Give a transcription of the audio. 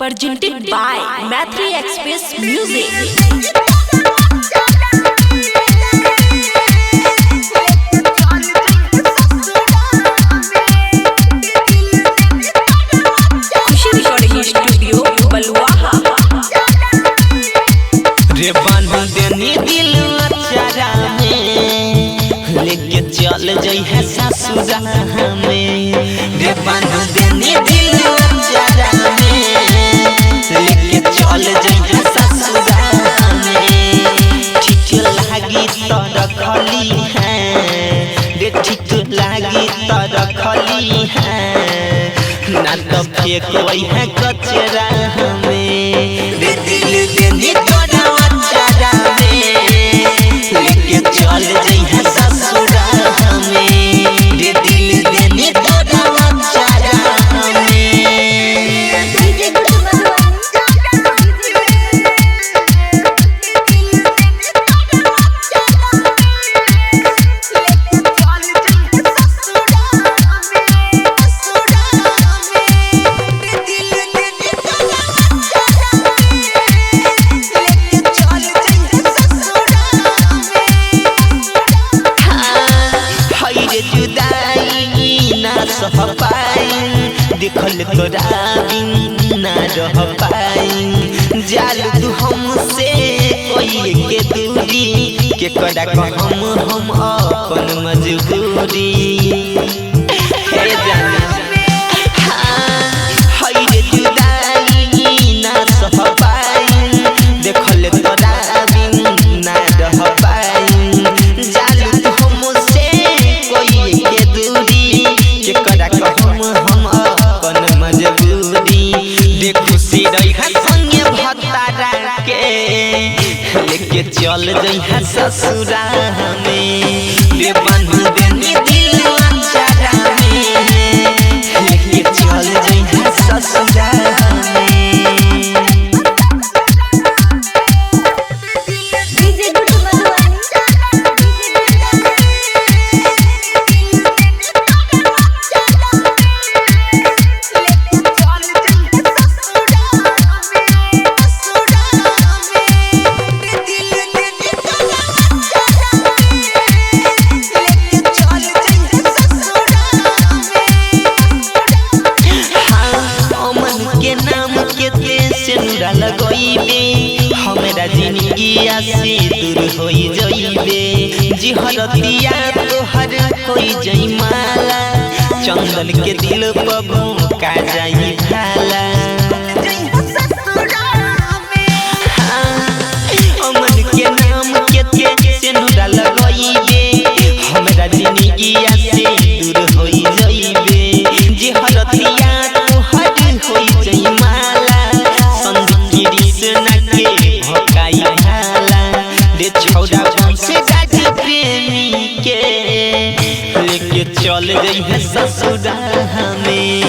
Presented by Maitri Express Music. Khushi Recording Studio, Balwaha. रे बान्ह देनी दिल अचारा में, लेके चल जइहे ससुरा में। रे बान्ह देनी दिल अचारा में, लेके चल जइहे ससुरा में। ठीक लागी त रखली है, रे ठीक लागी त रखली है, ना तो फेंकवई है कचरा में। रे दिल देनी तोरा अचारा में, लेके चल जइहे ससुरा में। रे दिल देनी तोरा अचारा में। जुदाई ना सह पाई, देखल तोरा बिन ना रह पाई। जाल तू हमसे कोई के दूरी, के करा कहम हम अपन मजबूरी। हे जाना हाय रे जुदाई ना सह पाई, देखल तोरा बिन ना रह पाई। जाल तू हमसे कोई के दूरी, के करा कहम हम अपन मजबूरी। रे खुशी रही संगे भतारा के, लेके चल जइहा ससुरा में। रे बान्ह देनी दिल अचारा में, लेके चल जइहा ससुरा में। लगइबे हमरा जिंदगी से दूर होई जइबे। जिहरतिया तोहर होई जइमाला, चंदन के दिल पर का जाई भाला। अमन के नाम के सेनुरा लगइबे, हमरा जिंदगी से दूर होई जइबे। जिहरतिया तोहर होई जइमाला, प्रेमी के लेके चल जइहे ससुरा में।